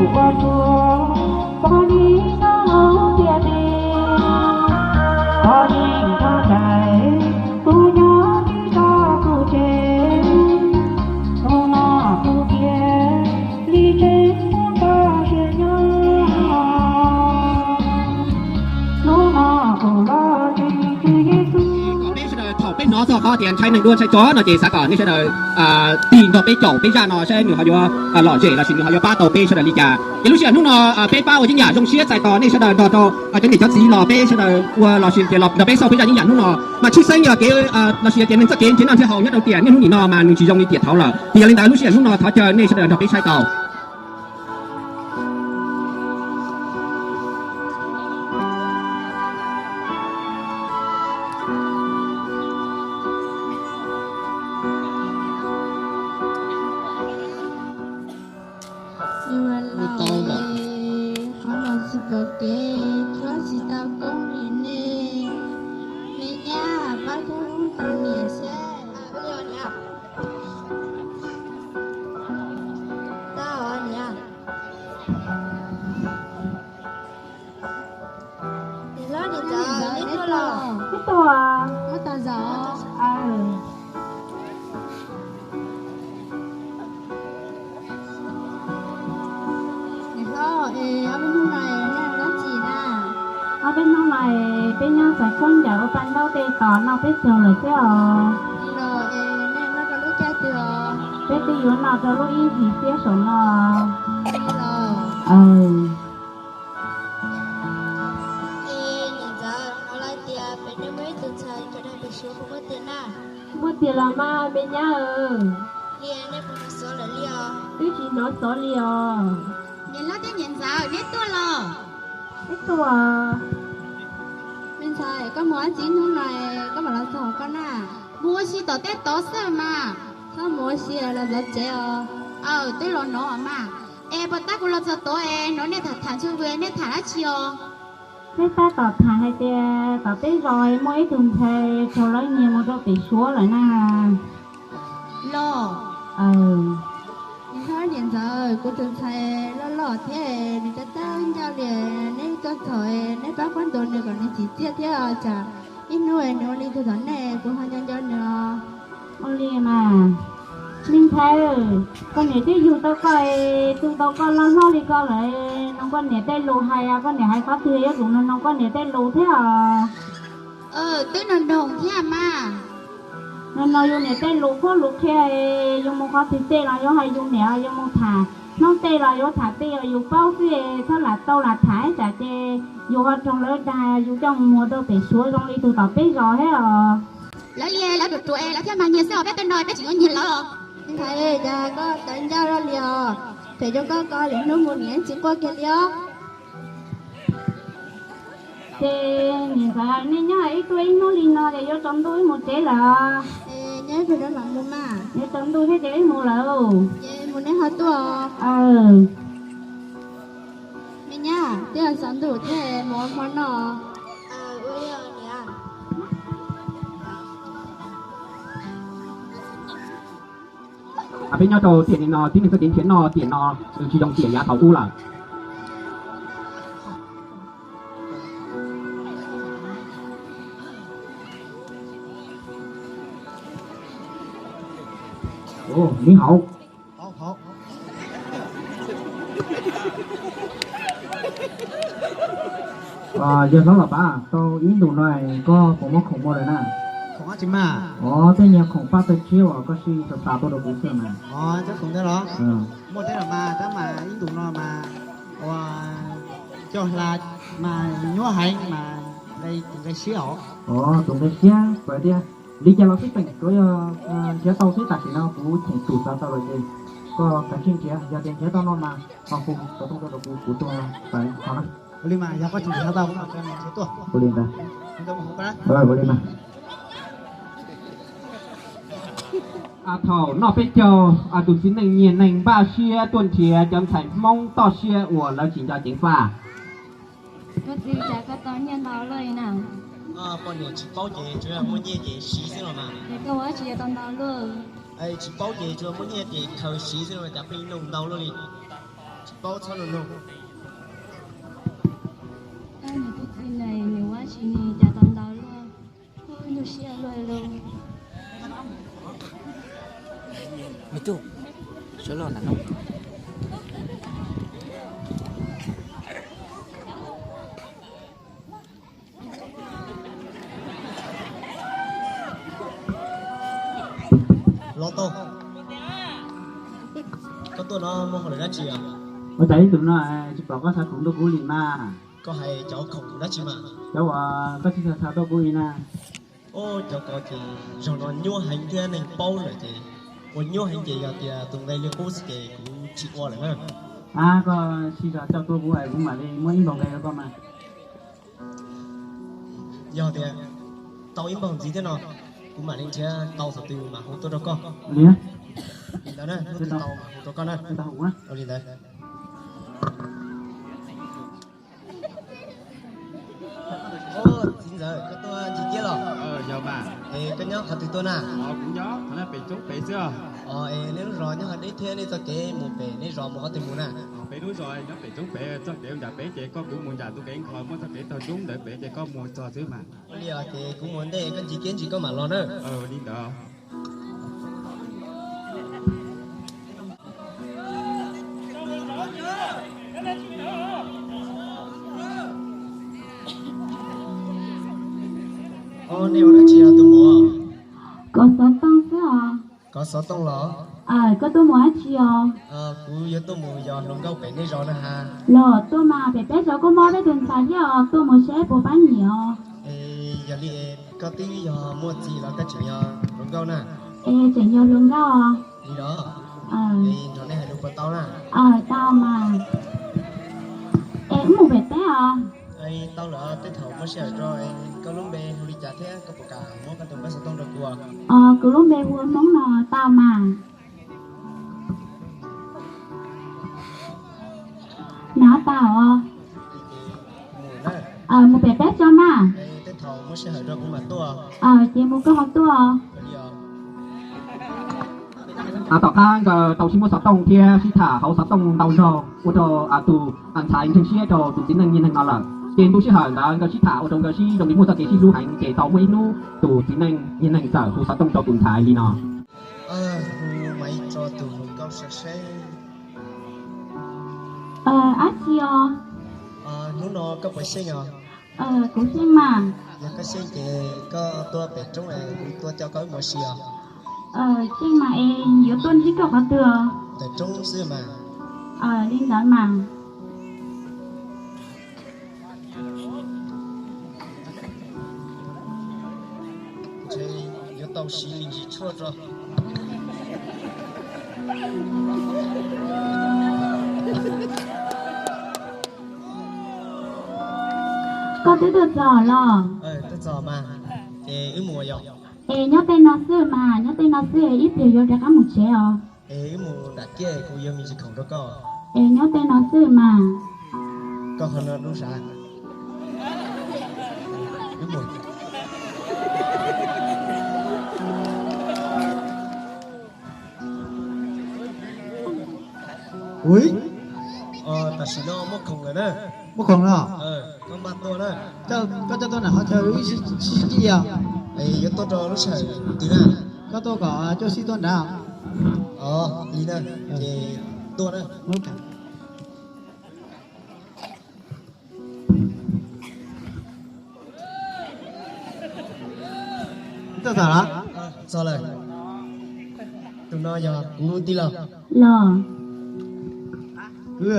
Peb sawv daws thaum peb hnov txog qhov tias ntshai neeg dua ntshai tsov no ces xav kom nej sawv daws tig nrog peb caum peb zaj no saib nws ho yuav lom zem los sis nws ho yuav pab tau peb sawv daws li cas. Ces lub sij hawm hnub no peb pab ua yeeb yam zoo siab txais tos nej sawv daws nrog rau cov niam cov txiv los peb sawv daws ua los sis tias los nrog peb xauj peb zaj yeeb yam hnub no mas tshwj xeeb yog kev los sis yog tias neeg txoj kev nrhiav noj nrhiav haus nyob rau tiam niaj hnub nim no mas nws tsis zoo li tiam thaud lawm. Ces yog li ntawd lub sij hawm hnub no thov caw nej sawv daws nrog peb saib tau. Qhov no tsis pom kev, tsis tau koob li ne. Me nyab, pab tub tus niam seb. Tau niam. Niam hlob, niam ntxawm, neb tuaj los? Neb tuaj. Muab tau zaum. Niam hlob, es ob peb hnub no nej ua dab tsi na? Ob peb hnub no peb nyob txais khaub ncaws ua pa ntaub tej tos noj peb caug lawm thiab os. Los es nej noj rau lub caij twg os? Peb twb yuav noj rau lub ib hlis thiab saum no. Los. Es niam ntxawm, hnov lawv tias pem nej muaj ib tug ntxhais cov dag pem Suav puas muaj tiag na? Muaj tiag los mas me nyab. Li nej puas hnov xov lawm li os? Twb tsis hnov xov li os. Niam hlob thiab niam ntxawm, neb tuaj los? Neb tuaj. Me ntxhais, koj mus ua txiv hnub no koj mam los txog koj na. Mus ua si tom tej tod xwb mas. Txhob mus ua si los ntxov tsev os. Aw, twb los hnov mas. Es puas tab kuv los txog tod es hnov nej tham tham ntsuj vwm, nej tham dab tsi os? Peb tab tom tham hais tias tom peb zos muaj ib tug ntxhais raug lawv nyiag mus rau pem Suav lawm na. Los. Niam hlob niam ntxawm, kuv tus ntxhais loj loj thiab nws tab tab ncauj li, neb tuaj txog neb pab pab ntuas nws kom nws tsim txiaj thiab tsam ib hnub nws ua li tug tom nej kuv ho nco nco nws os. Ua li mas, me ntxhais, koj niam twb yug tau koj, tu tau koj loj hlob li koj lawm, noog koj niam tej lus hais, koj niam hais qhov twg yuav tsum noog koj niam tej lus thiab os. Twb noog noog thiab mas. No no yus niam tej lus qhuab lus qhia, yus mus qhov twg tej los yuav hais yus niam, yus mus tham hnub tej los yuav tham tej uas yus paub xwb, txhob lam tau lam tham tsam ces yus ho raug lawv dag yus coj mus muag rau pem Suav zoo li tug tom peb zos thiab os. Lawv li lawv ruam ruam es lawv thiaj mag nyiag xwb os, peb tej no peb tsis yuav nyiag lawv os. Ntxhais, cas koj tawv ncauj li os? Phem rau koj, koj lwm hnub mus niam tsis quaj kiag li os. Ces niam ntxawm, nej nyob ib tuaj ib hnub li no ces yuav tsaus ntuj wb mus tsev lawm. Nyob ib pliag mam mus mas. Yuav tsaus ntuj thiab ces wb mus lawm. Ces mus neb ho tuaj. Me nyab, twb tsaus ntuj thiab mus ua hmo noj. Peb nyob rau tiam no tib neeg txoj kev nrhiav noj tiam no nws tsis zoo tiam yav thaum ub lawm. Ua li hauv. Yawg hlob Los Pab, tau ib ntus no koj puas muaj khoom muag lawm na? Khoom dab tsi mas? Os, tej niag khoom paj tawg tshiab uas koj siv tas tas tuaj rau kuv xwb mas. Os, cov khoom ntawd los? Muaj thiab los mas, tab mas ib ntus no mas ua coj hla mas nyuaj heev mas nqe tus nqe siab os. Os, tus nqe siab pawg tiag. Li cas los xwb peem, tsuav yog nrhiav tau xwb, tam sim no kuv cheem tsum xav tau lawm ces koj kav tsij nrhiav, yog tias nrhiav tau no mas ho hu xov tooj tuaj rau kuv, kuv tuaj pawg ho na. Ua li mas yog koj tseem nrhiav tau no ces nrhiav tuaj. Ua li ntawd. Ua li mas. Thaum noj peb caug, tus txiv neej nyiag neeg npaj siab tuaj nrhiav cov ntxhais Hmoob toj siab uas lawv tsis nco ceev faj. Koj txiv, cas koj tau nyiaj ntau luaj li na? Poj niam tsis paub ces tsuas yog muaj nyiaj ces siv xwb los mas. Es koj ua dab tsi yuav tau ntau luaj? Tsis paub ces tsuas muaj nyiaj ces khaws siv xwb los cas pheej noj ntau luaj li. Paub txhob nug nug. Nws tus txiv neej nws ua tsis nws cas tau ntau luaj, nyuaj siab luaj li. Me tub, sawv los nram no. Los tau. Koj tuaj no muaj hauj lwm dab tsi os? Ua cas ib ntus no tsis pom koj xa khoom tuaj kuv li mas? Koj hais cov khoom dab tsi mas? Cov uas koj tsis xa xa tuaj kuv li na. Cov ko ces zaum no nyuaj heev thiab neeg paub lawm ces ua nyuaj heev ces yog tias tus nqe li qub xwb ces kuv tsis ua lawm na. A, koj tsis xa coj tuaj kuv es kuv mam li muab ib npaug nqe rau koj mas. Yog tias tau ib npaug ntxiv thiab no, kuv mam li nrhiav tau thaum twg mam hu tuaj rau koj. Li ntawd na, hnub twg tau mam hu rau koj na. Li ntawd. Txiv ntxawm, koj tuaj ncig kiab los? Es koj nyob qhov twg tuaj na? Kuv nyob qhov no pem roob pem xwb. Es nej lub zos nyob qhov deb thiab nej txoj kev mus pem nej zos mus qhov twg mus na? Peb lub zos nyob pem roob pem, txoj kev nram peb ces koj kuv mus nram tus kev nkhaus muaj txoj kev taug roob ntawd pem ces koj mus txog xwb mas. Ua li os, ces kuv mus ntej koj ncig kiab ntsis koj mam los na. Li ntawd. Nej ua dab tsi os tus muam? Kov xov tooj xwb os. Kov xov tooj los? Koj tuaj mus dab tsi os? Kuv yuav tuaj mus yos hluas nkauj pem nej zos na ha. Los tuaj mas, pem peb zos kuj mob peb tus ntxhais thiab os, tuaj mus seb puas pab nyiam os. Yog li koj twb yog muaj txiv los koj tseem yog hluas nkauj na? Es tseem yog hluas nkauj os. Li los? Es nrog nej hais lus puas tau na? Tau mas. Es wb mus pem teb os. Tau lawm, tej thaum muaj sij hawm rau. Koj lub npe hu li cas thiab koj puas kam muab koj tus npawb xov tooj rau kuv? Kuv lub npe hu ua Hmoob no. Tau mas. Nov tau os. Mus pem peb tso mas. Ces mus koj ho tuaj. Tom qab nkawd tau sib muab xov tooj thiab sib tham hauv xov tooj ntau zaug ua rau tus ntxhais ntseeg siab rau tus txiv neej niag neeg no lawm. Ces ntu sij hawm ntawd nkawd sib tham ua rau nkawd sib zoo li muaj txoj kev sib hlub heev, ces tau muaj ib hnub tus txiv neej niag neeg txawm hu xov tooj rau tus ntxhais li no. Hu Maiv Tso tus hluas nkauj saib seb. Ab tsi os. Hnub no koj puas xyeej os? Kuv xyeej mas. Yog koj xyeej ces koj tuaj pem roob es kuv tuaj coj koj wb mus ua si os. Xyeej mas es yuav tuaj ntsib koj qhov twg os? Pem roob xwb mas. Li ntawd mas. Ntshe yuav tau siv me ntsis tshuaj tso. Koj twb tuaj txog los? Tuaj txog mas, ces wb mus yom. Es nyob tej no xwb mas, nyob tej no xwb, ib pliag yuav rov qab mus tsev os. Es wb mus nram kiab kuv yuav me ntsis khoom rau koj. Es nyob tej no xwb mas. Koj qhov no dub sav. Wb mus. Ui, tam sim no muaj khoom lawm na. Muaj khoom los? Koj npaj tuaj na. Koj coj tuaj nram qhov chaw wb sib cim os. Yuav tuaj rau lub sij hawm twg na? Koj tuaj kom cuaj sib tuaj nrad. Os, li na, ces tuaj na. Txog lawm. Tus no yog kuv tij laug. Los. Kuv,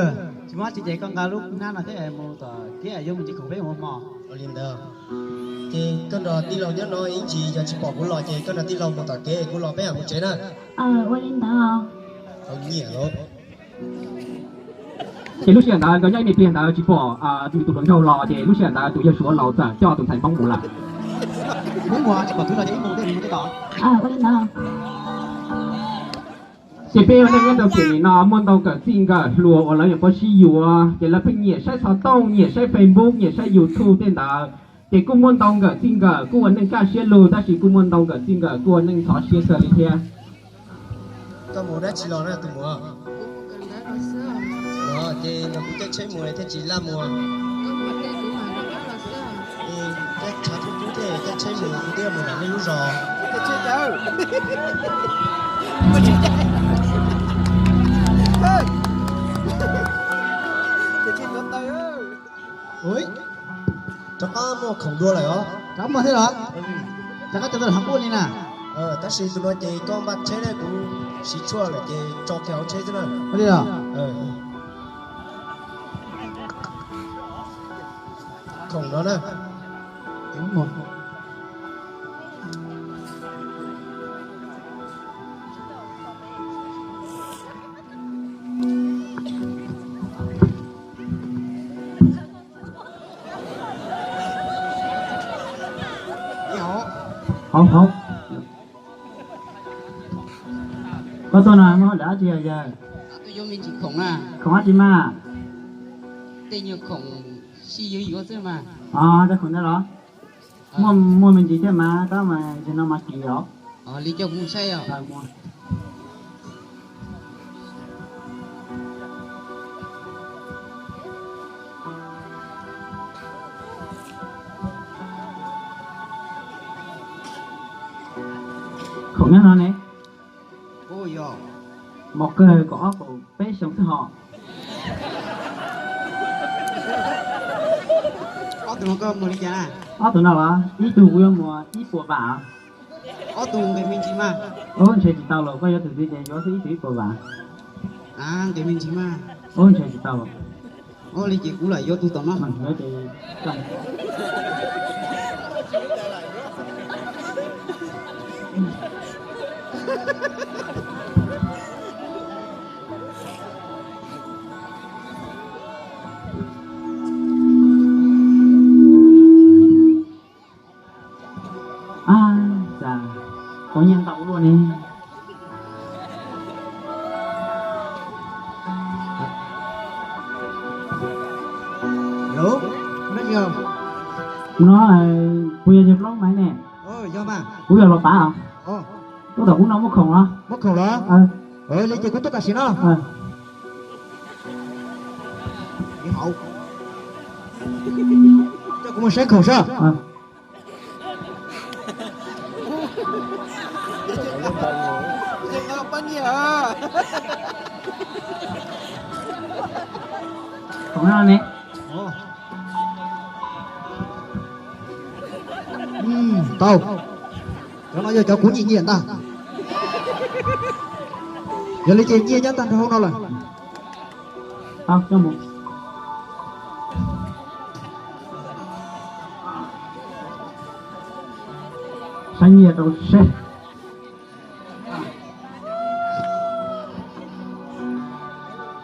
tsis muaj tsi ces koj nqa lub hnab no thiab mus tom kiab yuav me ntsis khoom peb mus hmo. Ua li ntawd, ces koj nrog tij laug nyob no ib ntsis, yog tsis pom kuv los ces koj nrog tij laug mus tom kev, kuv los peb mam mus tsev na. Ua li ntawd. Tau nyiam los. Ces lub sij hawm ntawd nkawd nyob ib me pliag ntawd tsis pom yus tus hluas nraug los, ces lub sij hawm ntawd tus yawg Suav laus txawm coj tus ntxhais Hmoob mus lawm. Ces peb ua neej nyob rau tiam nim no muaj ntau nkawm txij nkawm hluas uas lawv nyuam qhuav sib yuav, ces lawv pheej nyiam saib xov tooj, nyiam saib Facebook, nyiam saib YouTube tej ntawd. Ces kuj muaj ntau nkawm txij nkawm kuj ua neej kaj siab lug, tab sis kuj muaj ntau nkawm txij nkawm kuj ua neej ntxhov siab kawg li thiab. Koj mus dab tsi los na tus muam? Ces mas kuv caij tsheb mus thiaj tsis laj mus. Caij tshav kub kub thiab caij tsheb mus kuv twb mus nram nej lub zos. Rov qab muaj khoom dua lawm os. Rov qab muaj thiab los? Rov qab cov ntawd los hab quaj li na. Tab sis tus no ces koj npaj tsheb ne, kuv siv tshuaj lawm ces tso kiag hauv tsheb xwb na. Li os. Khoom no na. Hauv, hauv. Koj tuaj no muaj hauj lwm dab tsi yawg? Khoom dab tsi mas? Tej khoom sib yuav yuav xwb mas. Tej khoom ntawd los? Muaj, muaj me ntsis thiab mas, tab mas zaum no mas kim os. Li coj kuv mus saib os. Khoom nyob no ne. Mos kawg kaum ob kaum peb xyoo xwb hos. Ob tug no los? Ib tug kuv yuav muag ib puas vam. Ob tug nqis me ntsis mas. Ub, ntshe tsis tau los, koj yuav tus twg ces yuav xwb, ib tug ib puas vam. Nqis me ntsis mas. Ub, ntshe tsis tau. Ua li ces kuv lam yuav tus tom no. Ab, cas tau nyiaj ntau luaj ne. No, kuv yog yawg Plaub Maiv ne. Kuv yog los pav os. Tuaj tom kuv no muaj khoom los? Muaj khoom los? Li ces kuv tuaj tam sim no. Coj kuv mus saib khoom saib. Khoom no ne. Tau. Cov no yog cov kuv nyiam nyiam ntag. Yog li ces nyiaj nyob tag nrho hauv no lawm. Saib nyiaj rau seb.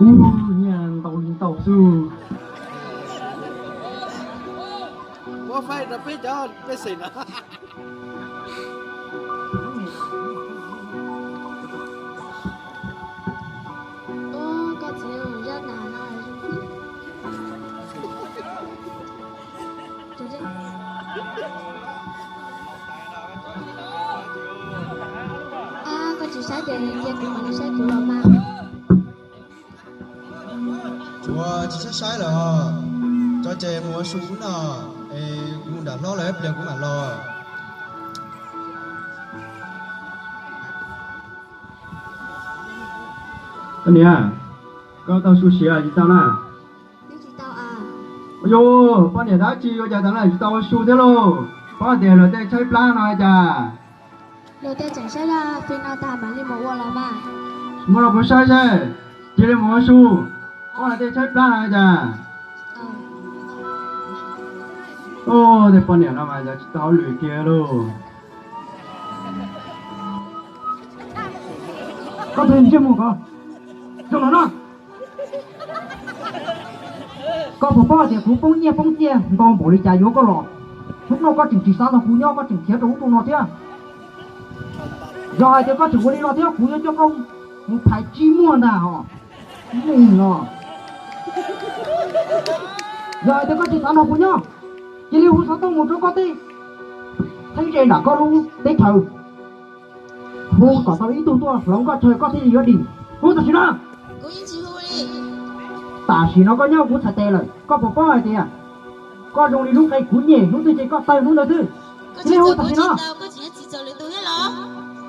Ub, nyiaj ntau li ntau xwb. Koj tsis saib ces cia kuv mam li saib kuv los mas. Tsuav tsis saib saib lawm os. Cov ces mus ua su no, es kuv mus nram hlob lawm ib pliag kuv mam los. Koj niam, koj tau su siav tsis tau na? Yog, poj niam dab tsi ua cas thaum no tsis tau ua su thiab lauj? Paub tias luag tej tshaib plab no cas. Luag tej tseem saib zaj fij no tag mam li mus ua los mas. Muab los kuv saib seb, cia li mus ua su. Paub luag tej tshaib plab no cas. Tej poj niam no mas yog tsis tau hauj lwm kiag lauj. Koj tus ntsej muag ko, zoo no no. Koj puas paub tias kuv poob nyiaj poob txiaj ntau npaum li cas yuav koj los? Hnub no koj tseem tsis xav nrog kuv nyob, koj tseem khiav rau ub rau no thiab. Yog hais tias koj tseem ua li no thiab kuv yuav coj koj mus phais tsib muag ntag os. Mus os. Yog hais tias koj tsis xav nrog kuv nyob, cia li hu xov tooj mus rau koj tej theeb ze nram koj lub teb chaws. Hu kom tau ib tug tuaj hloov koj chaw koj thiaj li yuav dim. Hu tam sim no. Tam sim no koj nyob kuv txhais tes lawm, koj puas paub hais tias koj zoo li lub nqe kuv nyem hnub twg ces koj tawg hnub ntawd xwb. Cia li hu tam sim no.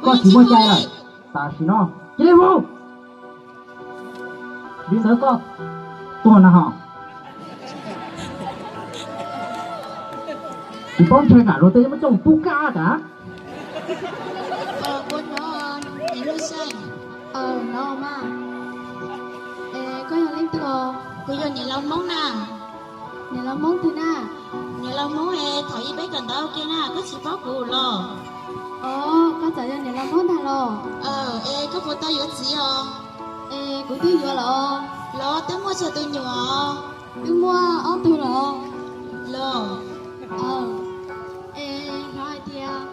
Koj tsis muaj cai lawm. Tam sim no cia li hu. Li ntawd koj tuag na ho. Tsis paub ntshai kam luag tej muab coj mus pub kab tas. Koj yog leej twg os? Kuv yog niam laus Hmoob na. Niam laus Hmoob twg na? Niam laus Hmoob es thaum ub peb kawm ntawv ua ke na, koj tsis paub kuv los? Os, koj txawm yog niam laus Hmoob ntag los? Es koj puas tau yuav txiv os? Es kuv twb yuav los. Los twb muaj tsawg tus nyuam? Twb muaj ob tug los. Los. Es hnov hais tias,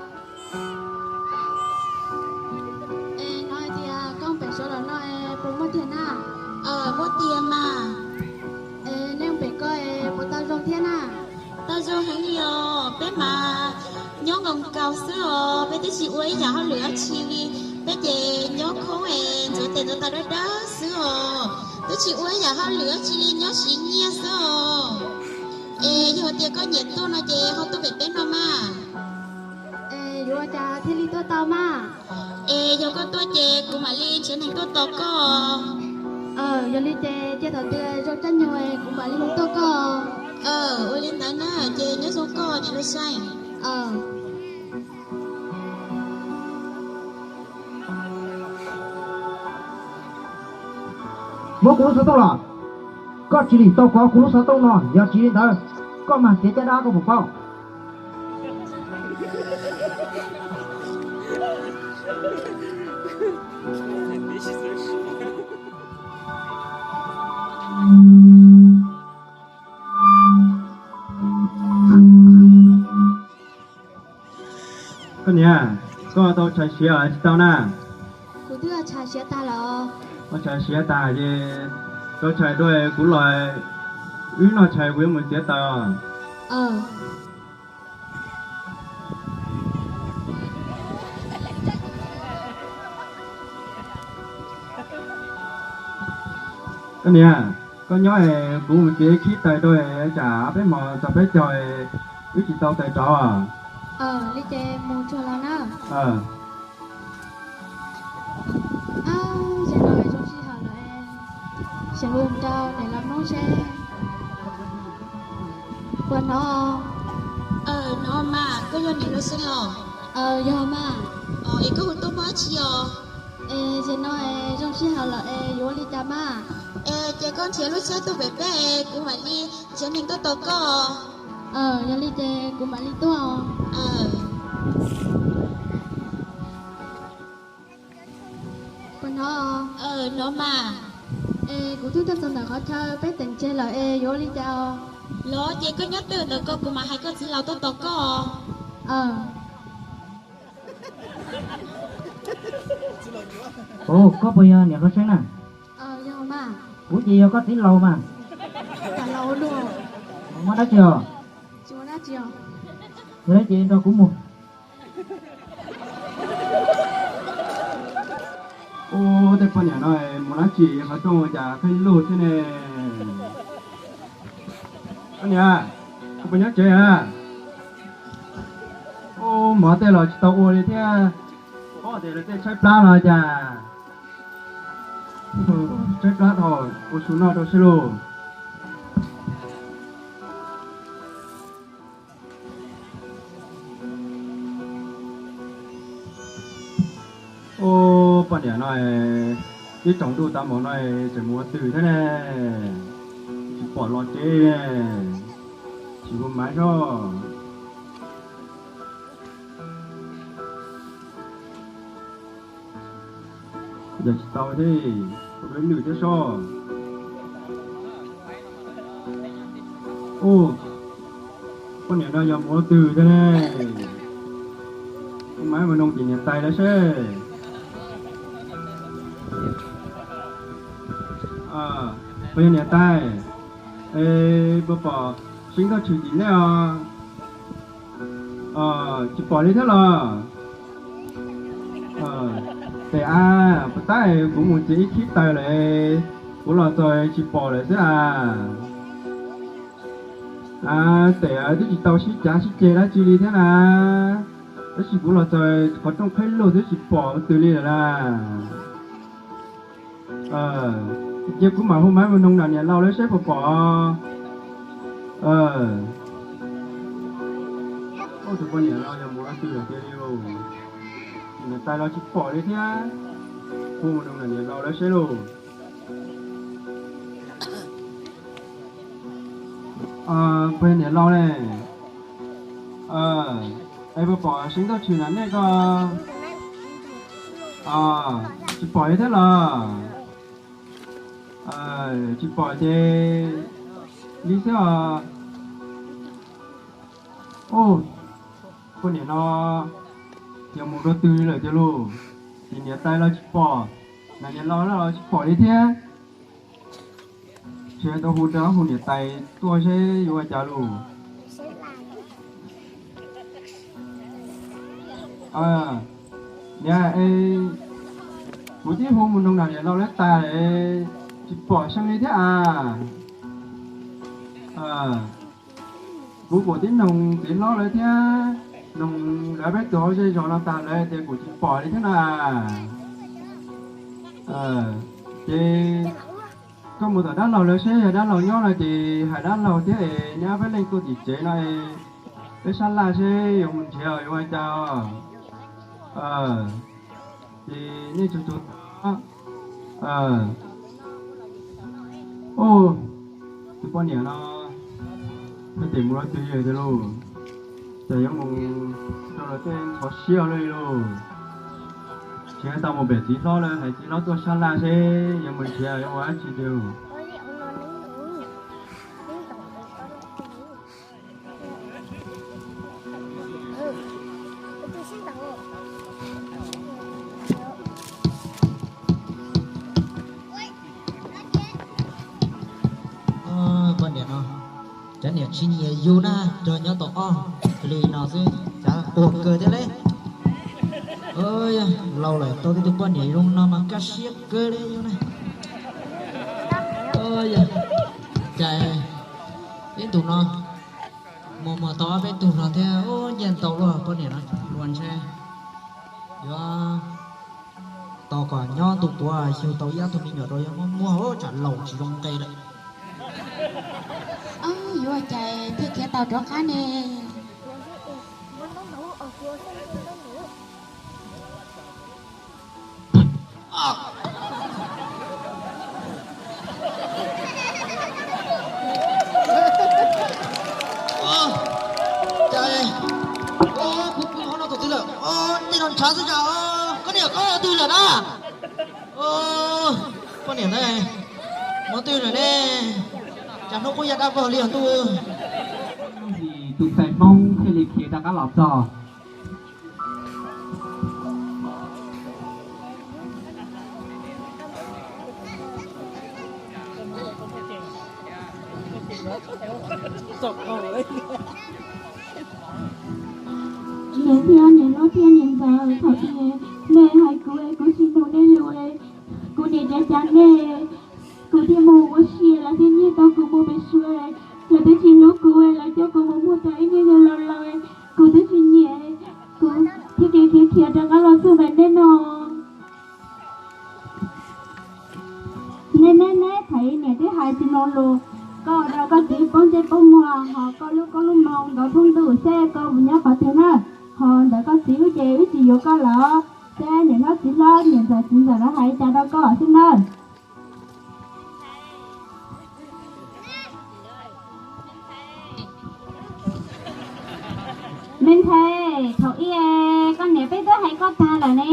es hnov hais tias koj pem Suav los no es puas muaj tiag na? Muaj tiag mas. Es nej pem ko es puas tau zoo thiab na? Tau zoo heev li os, peb mas nyob nkaus nkaus xwb os, peb twb tsis ua ib yam hauj lwm dab tsi li. Peb ces nyob khoob es ntxuav tes ntxuav taw dawb dawb xwb os, twb tsis ua ib yam hauj lwm dab tsi li, nyob siv nyiaj xwb os. Es yog tias koj nyiam tuaj no ces ho tuaj pem peb no mas. Es yuav ua cas thiaj li tuaj tau mas? Es yog koj tuaj ces kuv mam li nrhiav neeg tuaj tos koj. Yog li ces cia thaum twg zoo caij nyoog kuv mam li hu tuaj koj. Ua li ntawd na, ces nyob zoo koj niam Lub Xeeb. Muab kuv lub xov tooj los. Koj tsis lim tau kov kuv lub xov tooj no, yog tsis li ntawd koj mag kev caj dab koj puas paub? Koj niam, koj tau tshais siav los tsis tau na? Kuv twb tshais siav tag lawm. Koj tshais siav tag ces koj tshais dua kuv los, wb noj tshais kuv yuav mus txiav taws. Koj niam, koj nyob es kuv mus txiav khib taws rau, tsam peb hmo txog peb caug wb tsis tau taws rauv. Li ces mus tsuag los na. Ces no zoo sij hawm lawm, sim hu rau niam laus Hmoob seb puas hnov. Hnov mas, koj yog niam laus Xeeb los? Yog mas. Es koj hu tuaj muaj dab tsi os? Es ces no es zoo sij hawm lawm es yuav ua li cas mas? Es ces koj nrhiav lub tsheb tuaj pem peb es kuv mam li nrhiav neeg tuaj tos koj. Yog li ces kuv mam li tuaj. Puas hnov? Hnov mas. Es kuv twb tuaj txog ntawm qhov chaw peb teem tseg lawm es yuav ua li cas? Los ces koj nyob twj ywm ntawm ko kuv mam hais koj txiv laus tuaj tos koj. Koj puas yog niam hluas Xeeb na? Kuv ces yog koj txiv laus mas. Muaj dab tsi os? Yog li ces nrog kuv mus. Ub, tej poj niam no mus dab tsi qhov rooj cas qhib lug xwb ne? Koj niam, koj puas nyob tsev a? Ub, mov tej los tsis tau ua li thiab. Paub tias lawv tej tshaib plab no cas. Tshaib plab dhau, ua su noj rau seb lauj. Ub, poj niam no, ib tsaus ntuj tas mus no tseem mus ua twg thiab ne? Tsis pom los tsev, tsis hu maiv zoj. Yog tsis tau thiab, ua dua ib nws thiab sob. Ub, poj niam no yog mus ua twg thiab ne? Maiv mus nug tim niam tais lawv seb. Puas yog niam tais? Es puas pom Xeeb Thoj Tshwm tim nej os? Tsis pom li thiab los? Tes a, puas tab kuv mus txiav ib khib taws lawm. Kuv los txog tsis pom lawm xwb as. Tes twb tsis tau sib cav sib ceg dab tsi li thiab na. Tab sis kuv los txog qhov rooj qhib lug twb tsis pom twg li lawm na. Cia kuv mam hu maiv mus noog nram niam laus lawv seb puas pom. Tus poj niam no yog mus leej twg lawm tiag li lauj? Niam tais los tsis pom li thiab. Hu mus noog nram niam laus lawv seb lauj. Pog niam laus ne, es puas pom Seev Ntuj Tshwm na nej ko? Tsis pom li thiab los? Tsis pom ces li xwb os. Poj niam no yog mus rau twg lawm tiag lauj? Ces niam tais los tsis pom, niam laus los tsis pom li thiab. Tsis tau hu rau hu niam tais tuaj seb yuav ua cas lauj. Niam, kuv twb hu mus noog nram niam laus lawv tas, tsis pom Seev li thiab as. Kuv kuj twb noog txiv hlob lawv thiab, noog lawv peb tus hauv zej zos no tas lawv tias kuj tsis pom li thiab na. Ces koj mus tom dab laug lawv seb, yog dab laug nyob no ces hais dab laug thiab es neb ob peb leej tuaj tim tsev no es peb sab laj seb yuav mus nrhiav yuav ua cas. Ces nej tsuag tsuag, tus poj niam no, peb tes mus rau twg tiag lauj? Cas yuav mus rau lawv tej ntxhov siab li lauj? Tsis tau mus pem txiv hlob lawv, hais txiv hlob tuaj sab laj seb yuav mus nrhiav yuav ua dab tsi tiag. Poj niam no, cov niam tsis nyiam yus na, nrog nyob tau ob hlis no xwb cas quag kawg thiab li. Laus lawm tau tib tug poj niam zoo no mas kaj siab kawg li yus na. Cas ib ntus no mus muag tau ob peb tug hlo thiab, nyiaj ntau luaj poj niam no, luag ntshe yuav tos kom nyob ntu puav xyug tau ib ob tug me nyuam rau yuav muab muag, tsam laus tsis zoo nqe lawm. Yuav cas thiaj khiav tau rov qab ne? Cas kuv pw hauv no tus twg lawm? Tej no ntshav xwb cas. Koj niam koj twg lawm na? Poj niam na, mus twg lawm ne? Cas hnub qub ya dab vog li os ntuj. Tus ntxhais Hmoob thiaj li khiav rov qab los txog. Niam thiab niam hlob thiab niam ntxawm, thaum ub nej hais kuv es kuv tsis mloog nej lus, kuv niam cav cav nej, kuv thiaj mus ua si lawv thiaj nyiag tau kuv mus pem suav, lawv twb tsis hlub kuv, lawv coj kuv mus muag tau ib niag yawg laus laus, kuv twb tsis nyiam, kuv thiaj khiav khiav khiav rov qab los txog ntawm nej no. Neb neb neb, thaum ub niam twb hais tsis mloog lus, koj ua rau koj txiv poob ntsej poob muag, ho koj lub koob lub moo nkawd poob ntuj xwb, koj mus nyob qhov twg na? Ho ntawm koj txiv wb ces wb tsis yuav koj lawm, seb niam hlob txiv hlob niam ntxawm txiv ntxawm lawv hais li cas rau koj xwb nawb. Me ntxhais, thaum ub koj niam peb twb hais koj tag lawm ne.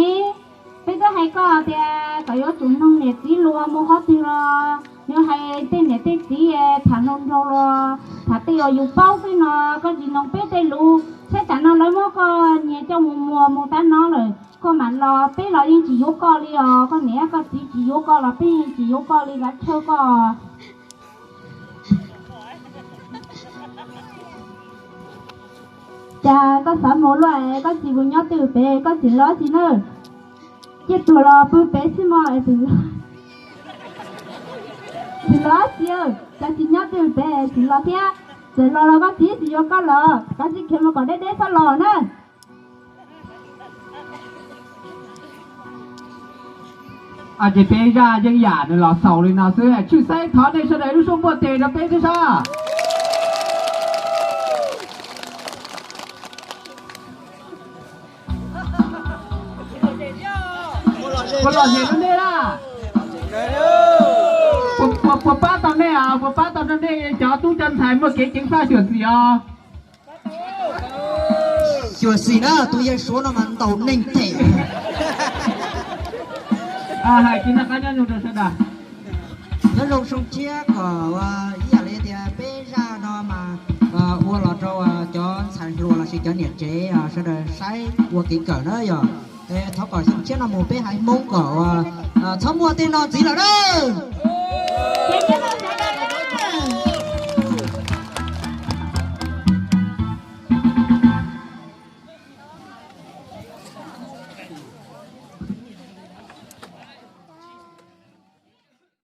Peb twb hais koj tias kom yuav tsum mloog niam txiv lus, mus qhov twg los yuav hais tej niam tej txiv tham hluas nraug los tham tej uas yus paub xwb no, koj tsis mloog peb tej lus, saib tam no lawv muab koj niam coj mus muag mus tab no lawm, koj mam los peb los yeej tsis yuav koj li os, koj niam koj txiv tsis yuav koj los peb yeej tsis yuav koj li, kav tsij koj. Cas koj xav mus luaj, koj tsis mus nyob twj pem koj txiv los tsis nawb. Ciaj tuag los pw pem xwb mog. Tus, Tsis los txiv, cas tsis nyob twg pem tsis los thiab. Txawm los los koj txiv tsis yuav koj los, koj txiv khiav mus kom deb deb txhob los na. Ces peb zaj yeeb yam nws los xaus li no xwb, tshwj xeeb thov nej sawv daws ib lub suab npuaj tes rau peb thiab sab. Puas lom zem rau nej na? Puas pab tau nej os? Puas pab tau rau nej cov tub cov ntxhais muaj kev ceev faj xyuam xim os? Xyuam xim na, tus yawg Suav no mas ntaus neeg them. Hais kiag noj qab nyob zoo rau sawv daws. Nyob zoo xyoo tshiab kom ua ib yam li tias peb zaj no mas ua los rau cov ntxhais hluas lossis cov niam tsev sawv daws saib ua kev kawm na yog. Thov kom xyoo tshiab no mus peb haiv Hmoob kom txhob muaj tej no ntxiv lawm na.